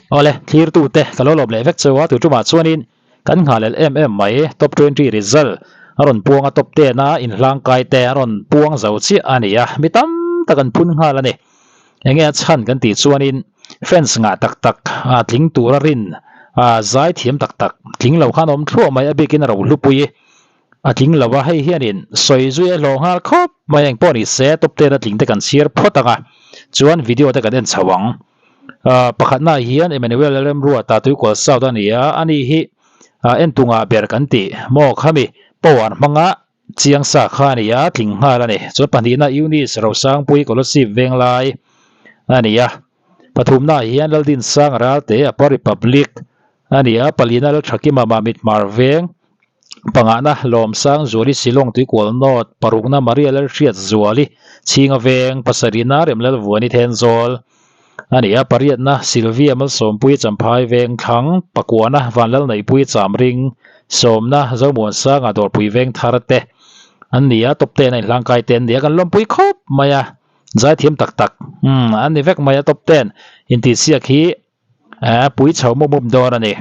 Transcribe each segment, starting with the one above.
Awle, thlirtute ka lo lawm leh vek cheu a, tuṭumah chuanin kan nghalel em em mai. Top 20 result a rawn puang a, top 10 a inhlangkai te a rawn puang zo chiah a ni a, mi tam tak an phun nghal a ni. Enge a chhan kan tih chuanin fans ngah tak tak a tling tura rin a zai thiam tak tak tling lo khan awm thluah mai a bikin a rohlupui a tling lo a, hei hianin sawi zui a hlawh nghal khawp mai engpawh ni se top 10 a tling te kan chhiar phawt ang a, chuan video te kan en chho ang. Pakhatnaah hian Emmanuel Lalremruata Tuikual South a ni a, ani hi entunga ber kan tih maw khami power hmanga chiang sa kha a ni a, tling nghal a ni. Chuan pahnihna Eunice Rosangpui Kolosip Venglai a ni a, pathumnaah hian Laldinsanga Ralte Upper Republic a ni a, palina Lalthakima Mamit Hmar Veng, pangahna Lawmsang Zuali Shillong Tuikual North, parukna Maria Lalhriat Zuali Chhinga Veng, pasarihna Remlalvuani Thenzawl a ni a, pariatna Sylvia Malsawmpui Champhai Veng Thlang, pakuana Vanlalneihpui Chamring, sawmna Zomuansanga Dawrpui Veng Thar te an ni a, top 10 a inhlangkai te an ni a, kan lawmpui khawp mai a, zaithiam tak tak an ni vek mai a, top 10 intihsiak hi Eh, pui chho mup mup dawn a ni.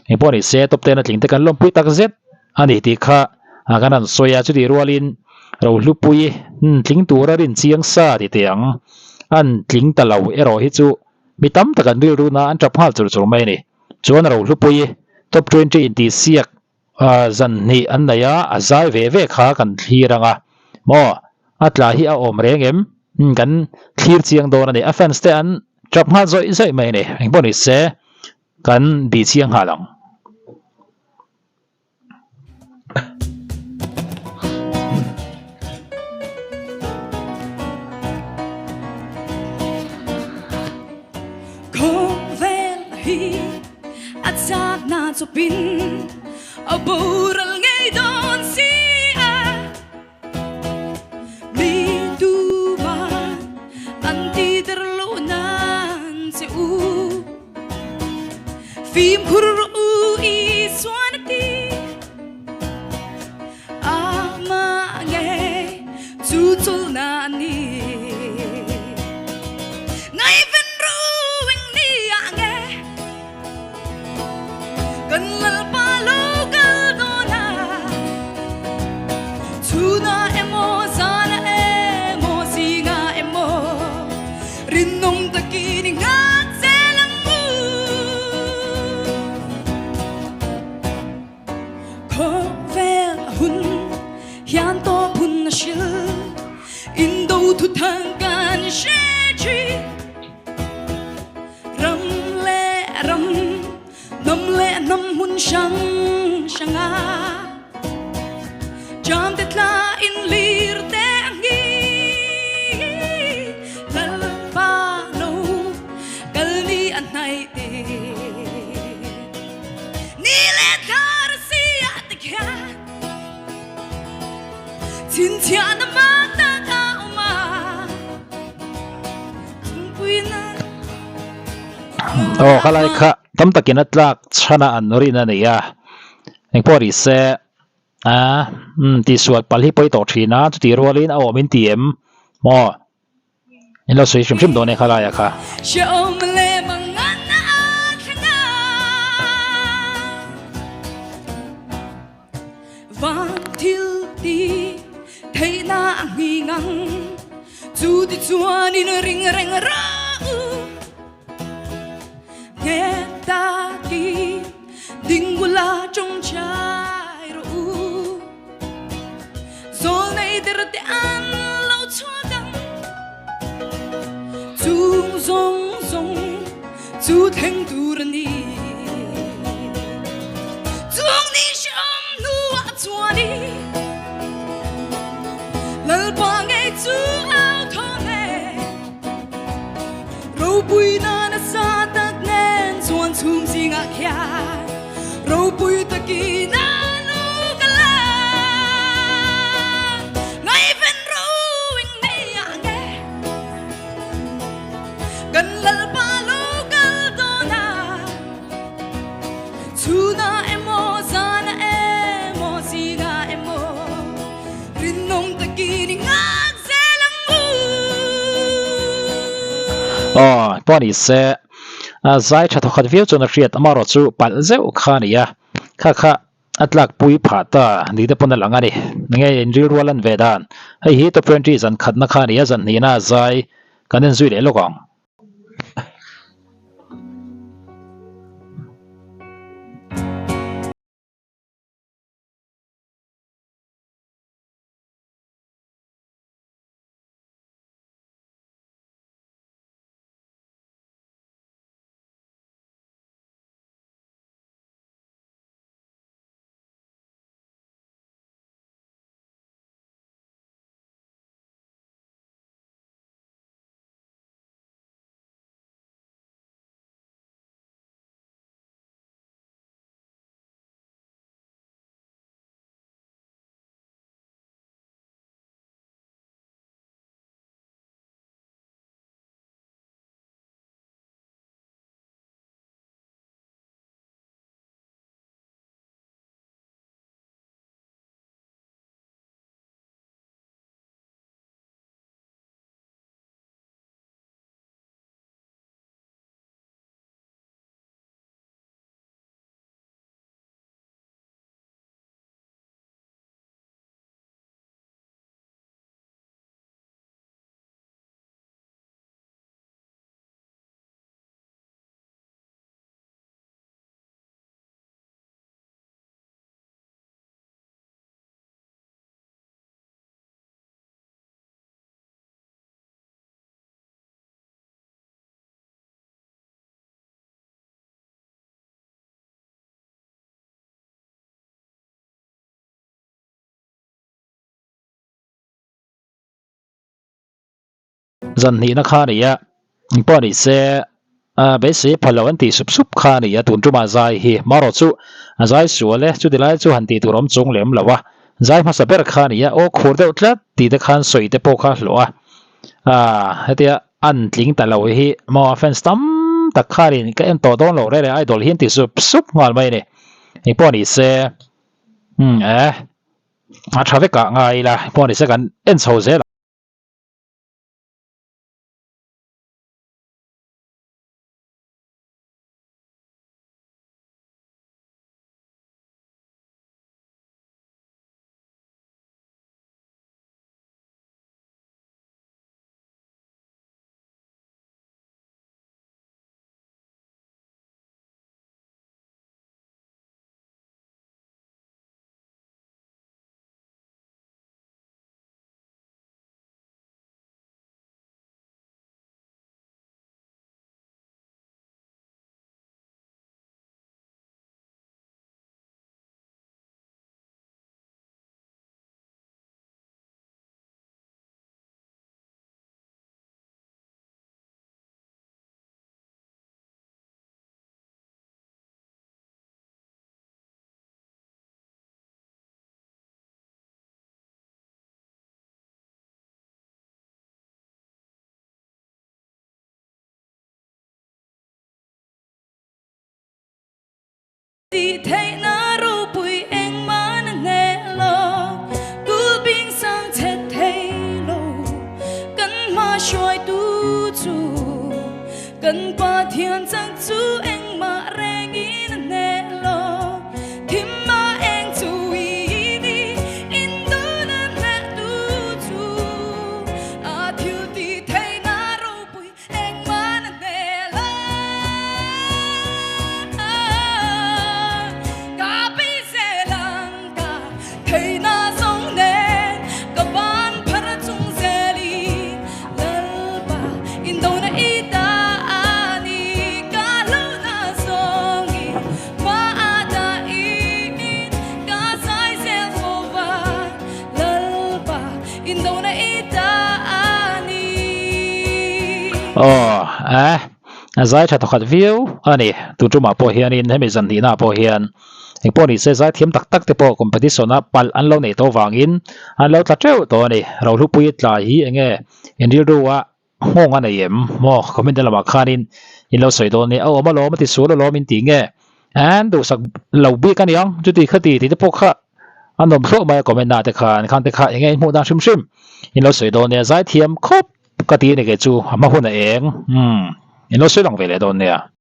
Engpawh ni se, top 10 a tling te kan lawmpui tak zet a ni tih kha kan han sawi a, chutih rualin Rohlupui tling tura rin chiang sa ti teh ang. An tling ta lo erawh hi chu mi tam tak an rilru na an tap nghal chur chur mai a ni. Chuan Rohlupui top 20 intihsiak zan hnih an nei a, a zai ve ve kha kan thlir ang a, maw a tla hi a awm reng em? Kan thlir chiang dawn a ni, a fans te an tap nghal zawih zawih mai a ni, engpawh ni se kan bih chiang nghal ang. Khawvel hi a chakna chawpin a boral ngei dawn si a, mi tuman an ti der loh nan che u. Fimkhur rawh u Isuan a ti, amah ngei chu chawlhna a ni. Ngaihven rawh u eng ni ah nge kan Lalpa lo kal dawn a, chhunah emaw zanah emaw zingah emaw rinawm takin i nghak zel ang u. Khawvel a hun hian tawp hun a hril, indo thuthang kan hre thin. Ram leh ram, hnam leh hnam hmun hrang hranga jam te tla in lir te a nghi. Lalpa lo kal ni a hnaih te. Ni leh thla rasi ah te khian chhinchhiahna mak tak a awm a. Aw khalai kha tam takin a tlak chhan a an rin a ni a, engpawh ri se a umm tihsual palh hi pawi tawh thin a chutih rualin a awm in ti em maw in lo sawi hrim hrim dawn e khalai ah kha. Van thil ti theihna a nghing ang Chu ti chuan in ring reng rawh u Nghet takin ding ula tawngtai rawh u Zawl nei der te an lo chhuak ang Chung zawng zawng chu thleng tur a ni Chung ni hrehawm hnuah chuan i Lalpa ngei chu au thawm e Ropui na nasa tak nen chuan chhum zingah khian Ropui takin a lu ka la Ngaihven roing nei ah nge Kan Lalpa lo kal dawn a Chhunah emaw zanah emaw zingah emaw rinawm takin i nghak zel ang u. Aw pawh ni se. Zai tha thawkhat viau chuan a hriat amaherawh chu palh zeuh kha a ni a, kha kha a tlakpui phah ta ni te pawn a lang a ni. Nge inrilrual an ve dan? Hei hi top 20 zan khatna kha a ni a, zan hnihna zai kan en zui leh lawk ang. Zan hnihna kha a ni a, engpawh a ni se beisei phal lo an tih sup sup kha a ni a, tun tumah zai hi marawh chu a zai sual e, chuti lai chu han tih tur awm chung lem lo a, zai hmasa ber kha a ni a, aw khur deuh tlat tih te khan sawi te pawh kha a hlawh a, hetia an tling ta lo hi maw a fans tam tak khanin ka en tawh dawn lo rere idol hi an ti sup sup nghal mai a ni, engpawh a ni se umm eh a tha vek ah ngai ila engpawh a ni se kan en chho zel ang. Tih theihna ropui engmah na hneh lo, Kulhbing sang chhet thei lo, Kan hma hruaitu chu kan Pathian chak chu engmah rengin a hneh lo, Thimma eng chu i ni, Indona hnehtu chu a thil tih theihna ropui engmah na hneh lo. Ka beisei lang ka theihna zawng nen ka ban phar chung zelin Lalpa indona i ta a ni ka hlauhna zawngin hma a dahin ka zai zel fo va Lalpa indona i ta a ni. Aw eh a zai tha thawkhat viau a ni tun tumah pawh hianin hemi zan hnihna pawh hian engpawh ni se zai thiam tak tak te pawh competition a palh an lo neih tawh vangin an lo tla teuh tawh a ni Rohlupuii tla hi enge inrilru a nghawng a nei em maw comment lamah khanin in lo sawi dawn nia a awm alawm a ti sual alawm in tih nge an duhsak lo bik a niang chuti khati tih te pawh kha a nawm hluah mai a comment na te khan khan te kha enge in hmuh dan hrim hrim in lo sawi dawn nia zaithiam khawp ka ti a ni kei chu a hma hun a eng umm in lo sawi lang ve leh dawn nia.